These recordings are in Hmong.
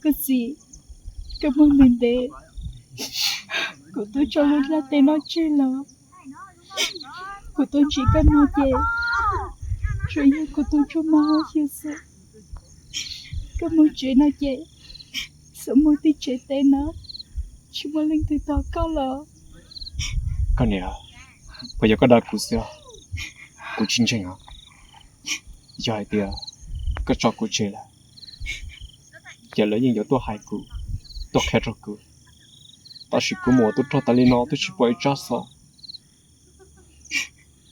Koj txiv, koj mus ntev ntev, kuv twb tso lub nplaj teb no tseg los kuv tuaj ntsib koj no ces tsuas yog kuv tus ntsuj mog hauv xwb. Koj mus tsev no ces xub mus tim tsev teb no, tsis muaj leej twg tos koj los. Koj niam, puas yog koj dag kuv xwb? Kuv tsis ntseeg os. Yog hais tias koj tso kuv tseg lawm, ces lawv yeej yuav tuaj hais kuv, tuaj qhia rau kuv. Tab sis kuv mus ua tub rog tas li no twb tsis pom ib tsab xov,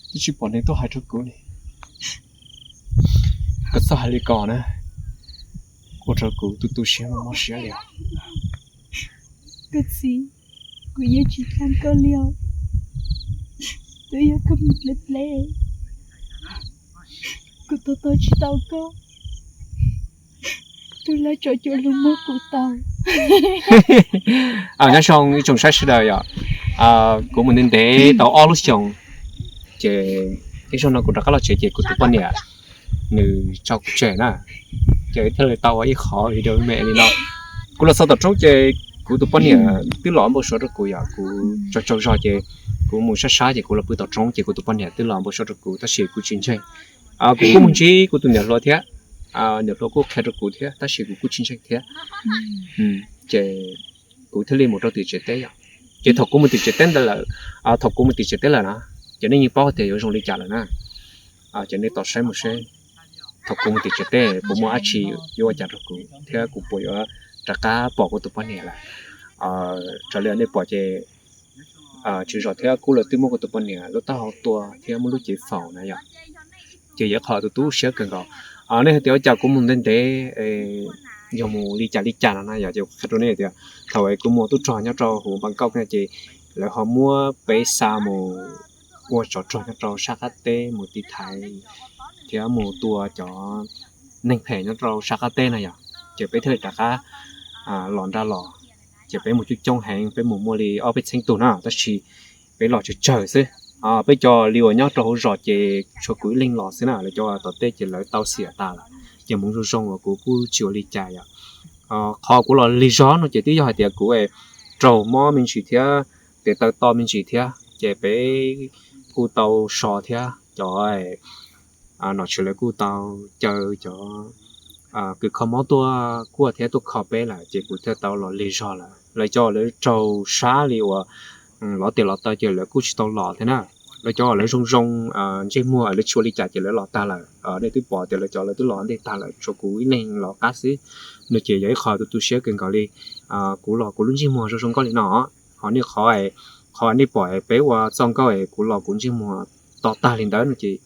twb tsis pom neeg tuaj hais rau kuv li. Koj txhob hais li ko na, ua rau kuv tu tu siab mob siab li os. Koj txiv, kuv yeej tsis txhawj koj li os. Twb yog koj mus deb deb, kuv tos tos tsis tau koj, tus hlab tsov cuam lug muab kuv tau. Nyob zoo ib tsoom saib sawv daws yom, kuv mus ntev ntev tau ob lub xyoos, ces ib zaug no kuv rov qab los tsev ces kuv tus poj niam nws tso kuv tseg na, ces thiaj li tau ua ib qho video me li no. Kuv los txog tom roob ces kuv tus poj niam twb los npau suav rau kuv yom, kuv tsaug tsaug zog ces kuv mus sab sab ces kuv los pw tom roob ces kuv tus poj niam twb los npau suav rau kuv tab sis kuv tsis ntseeg. Kuv kuj mus ntsib kuv tus niam hluas thiab, niam hluas kuj qhia rau kuv thiab tab sis kuv kuj tsis ntseeg thiab. Ces kuv thiaj li mus rau tim tsev teb yom. Ces thaum kuv mus tim tsev teb ntawd lawm, thaum kuv mus tim tsev teb lawm na, ces nej yeej paub tias yuav zoo li cas lawm na. Ces nej tos saib mus seb thaum kuv mus tim tsev teb puas muaj dab tsi yuav ua cas rau kuv thiab kuv puas yuav rov qab pom kuv tus poj niam lawm. Raws li nej pom ces tswv zos thiab kuv lawv twb muab kuv tus poj niam lub taub hau tua thiab muab lub cev faus na yom. Ces yog qhov tus tu siab kawg nkaus. Nej hais tias ua cas kuv mus ntev ntev, yog mus li cas li cas no na yom. Ces qhia rau nej tias thaum kuv mus ua tub rog nyob rau huv Npab Kauj no ces lawv ho muab peb xa mus ua tsov rog nyob rau sab qab teb mus tiv thaiv thiab mus tua cov neeg phem nyob rau sab qab teb na yom. Ces peb thiaj li rov qab los nrad los, ces peb mus coob coob heev, peb mus muaj li ob peb txheeb tug na tab sis peb los tsawg tsawg xwb. Peb cov li uas nyob rau hauv zos ces tshuav kuv ib leeg los xwb na, lawv cov tom tej ces lawv tau xiam tas lawm, ces mus zoo zoo uas kuv kuj tsis ua li cas yom. Qhov kuv los lig zog no ces twb yog hais tias kuv raug mob me ntsis thiab tes taw to me ntsis thiab ces peb kuj tau so thiab cov nom tswv lawv kuj tau caw cov kws kho mob tuaj kuaj thiab tuaj kho peb lawm ces kuv thiaj tau los lig zog lawm. Lawv cov lawv raug sab li uas lov tes lov taw ces lawv kuj tsis tau los thiab na. Lawv cov lawv zoo zoo ntsej muag lawv tsis ua li cas ces lawv los tag lawm. Nej twb pom tias lawv cov lawv twb los ntej tag lawm, tshuav kuv ib leeg los qab xwb. No ces yog ib qho tu tu siab kawg nkaus li. Kuv los kuv lub ntsej muag zoo zoo nkauj li no, ho nej qhov, qhov nej pom peb ua txoj nkauj es kuv los kuv ntsej muag to tag li ntawd no ces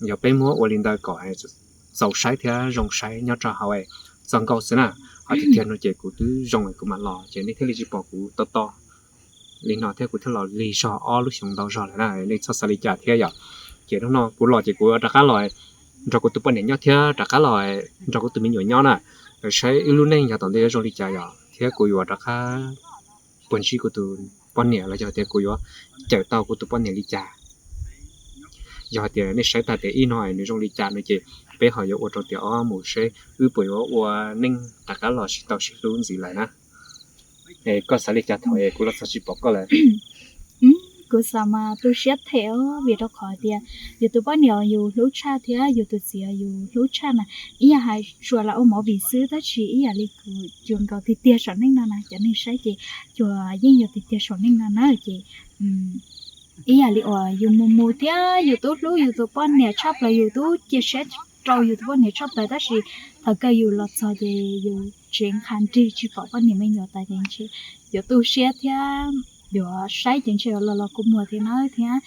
yog peb muab ua li ntawd kom txaus saib thiab zoo saib nyob rau hauv txoj nkauj xwb na. Ho tiag tiag no ces kuv twb zoo es kuv mam los ces nej thiaj li tsis pom kuv to to li no thiab kuv thiaj los lig zog ob lub xyoo ntau zog lawm na, nej txhob xav li cas thiab yom. Ces hnub no kuv los ces kuv rov qab los nrog kuv tus poj niam nyob thiab rov qab los nrog kuv tus me nyuam nyob na, saib wb lub neej yav tom ntej yuav zoo li cas yom, thiab kuv yuav rov qab puas ntsib kuv tus poj niam los yog tias kuv yuav cawm tau kuv tus poj niam li cas. Yog hais tias nej saib tag tias ib no nws zoo li cas no ces peb ho yuav ua rau tias ob mus seb wb puas yuav ua neej rov qab los sib tau sib hlub ntxiv lawm na. Koj xav li cas thaum kuv los txog tsis pom koj lawm? Kuv xav mas tu siab them os, vim rau qhov tias yus tus poj niam yus hlub tshaj thiab yus tus txiv yus hlub tshaj na, ib yam hais tsuas lam ua movie xwb tab sis ib yam li kuv cuag nkaus tiag tiag saum neej no na, cov neeg saib ces cuag yeej yog tiag tiag saum neej no na ces ib yam li uas yus mus mus thiab yus twb hlub yus tus poj niam tshaj plaws, yus twb cia siab rau yus tus poj niam tshaj plaws tab sis thaum kawg yus los txog ces yus tsev qha nrig tsis pom poj niam me nyuam tas ces ntshe yuav tu siab thiab yuav saib ces ntshe yuav los los kua muag thiab na thiab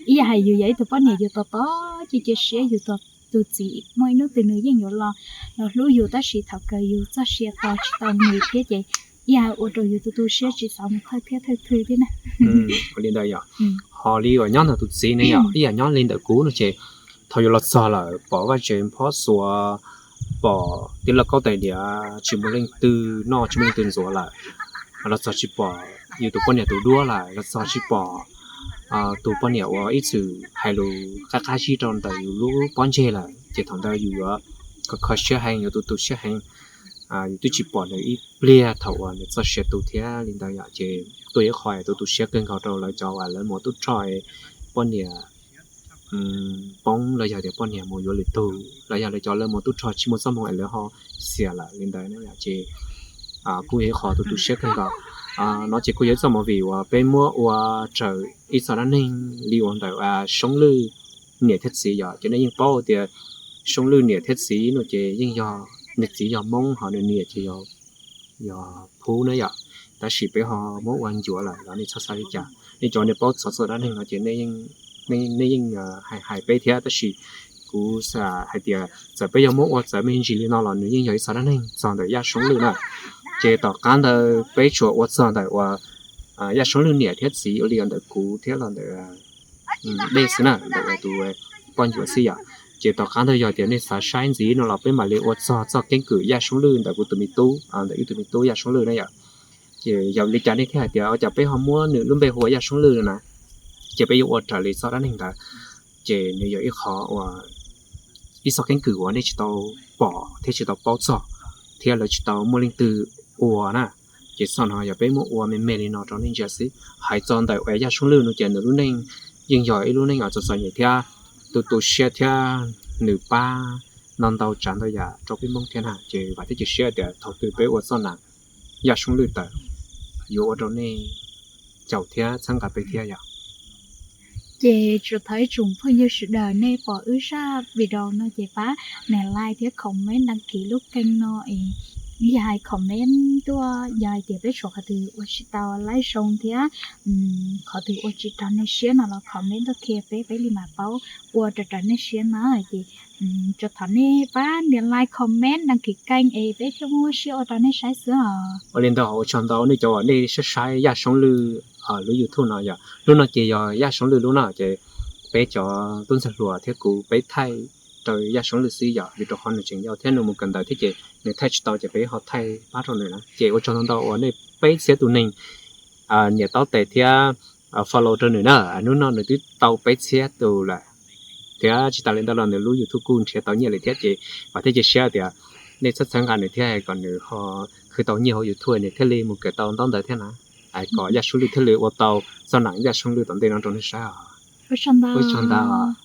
ib yam hais yus yog ib tug poj niam yus tos tos cia cia siab yus tus txiv muaj ib hnub twg nws yeej yuav los los hlub yus tab sis thaum kawg yus txoj sia tos tsis tau nws thiab ces ib yam ua rau yus tu tu siab tsis xav mus thawj thiab thawj thwj thiab na. Li ntawd yom. Ho li uas nyob ntawm tus txiv ne yom, ib yam nyob li ntawm kuv no ces thaum yus los txog lawm pom vaj tsev phob xuas, pom tij laug kaub tais diav tsis muaj leej twg noj tsis muaj leej twg ntxuav lawm, los txog tsis pom yus tus poj niam tus duab lawm, los txog tsis pom tus poj niam uas ib txwm hais lus qab qab zib rau ntawm yus lub pob ntseg lawm ces thaum ntawd yus yuav kho kho siab heev, yuav tu tu siab heev. yus twb tsis pom nws ib pliag thaum uas nws txoj sia tu thiab li ntawd yom. Ces kuj yog ib qho uas tu tu siab kawg nkaus rau lawv cov uas lawv mus ua tub rog poj niam poob los yog tias poj niam mus yuav lwm tus los yog lawv cov lawv mus ua tub rog tsis muaj txoj hmoo es lawv ho xiam lawm li ntawd na yom. Ces kuj yog ib qho tu tu siab kawg nkaus. No ces kuj yog ib txoj movie uas peb muab ua raws ib txoj dab neeg li uas ntawm Soob Lwj niam thiab txiv yom. Ces nej yeej paub tias Soob Lwj niam thiab txiv no ces yeej yog, nws txiv yog Hmoob ho nws niam ces yog Phub na yom. Tab sis peb ho muab ua ncuav lawm los nej txhob xav li cas. Nej cov nej paub txog txoj dab neeg no ces nej yeej hais hais peb thiab, tab sis kuv xav hais tias txawm peb yuav muab ua txawv me ntsis li no los nws yeej yog ib txoj dab neeg txog ntawm Yaj Soob Lwj na. Ces tom qab ntawd peb tsuas ua txog ntawm uas Yaj Soob Lwj niam thiab txiv ua li ntawm kuv thiab los ntawm Dej xwb na, ntawm tus poj ncuav xwb yom. Ces tom qab ntawd yog tias nej xav saib ntxiv no los peb mam li ua txog txoj keeb kwm Yaj Soob Lwj ntawm kuv tus me tub, ntawm ib tug me tub Yaj Soob Lwj na yom. Ces yog li cas nej thiaj hais tias ua cas peb ho muab nws lub npe hu ua Yaj Soob Lwj no na? Ces peb yuav ua raws li txoj dab neeg ntawd. Ces nws yog ib qho uas ib txoj keeb kwm uas nej tsis tau pom thiab tsis tau paub txog, thiab lawv tsis tau muaj leej twg ua na. Ces txoj no yog peb muab ua me me li no rau nej ntsia xwb. Hais txog ntawm uas Yaj Soob Lwj no ces nws lub neej yeej yog ib lub neej uas txom txom nyem thiab tu tu siab thiab nws pab no ntau tsav ntau yam rau peb Hmoob thiab na. Ces vam thiab cia siab tias thaum twg peb ua txoj nam Yaj Soob Lwj tawm yuav ua rau nej caum thiab txhawb nqa peb thiab yom. Ces tsuas thov ib tsoom phooj ywg sawv daws nej pom wb zaj video no ces pab nias like thiab comment đăng ký lub kênh no es yog hais comment tuaj yog hais tias peb tshuav qhov twg ua tsis tau laib zoo thiab qhov twg ua tsis raws nej siab no los comment tuaj qhia peb, peb li mam paub ua raws raws nej siab na. Ces tsuas thov nej pab nias like comment đăng ký kênh es peb thiaj muaj siab ua rau nej saib xwb os. Ua li ntawd ua tsaug ntau nej cov uas nej saib saib Yaj Soob Lwj lub YouTube no yom. Lub no ces yog Yaj Soob Lwj lub no ces peb cov tub ntxawg hluas thiab kuv peb thaij rau Yaj Soob Lwj xwb yom, vim rau qhov nws tseem yau thiab nws mus kawm ntawv thiab ces nws thaij tsis tau ces peb ho thaij pab rau nws na. Ces ua tsaug ntau ntau uas nej peb txhiab tus neeg niam taub tes thiab follow rau nws na. Hnub no nws twb tau peb txhiab tus lawm thiab tsis tas li ntawd los nws lub YouTube kuj nrhiav tau nyiaj lawm thiab. Ces vam thiab cia siab tias nej txhawb txhawb nqa nws thiab kom nws ho khwv tau nyiaj hauv YouTube nws thiaj li mus kawm tau ntaub ntawv thiab na, kom Yaj Soob Lwj thiaj li ua tau txoj nam Yaj Soob Lwj tom ntej no rau nej saib os. Ua tsaug ntau.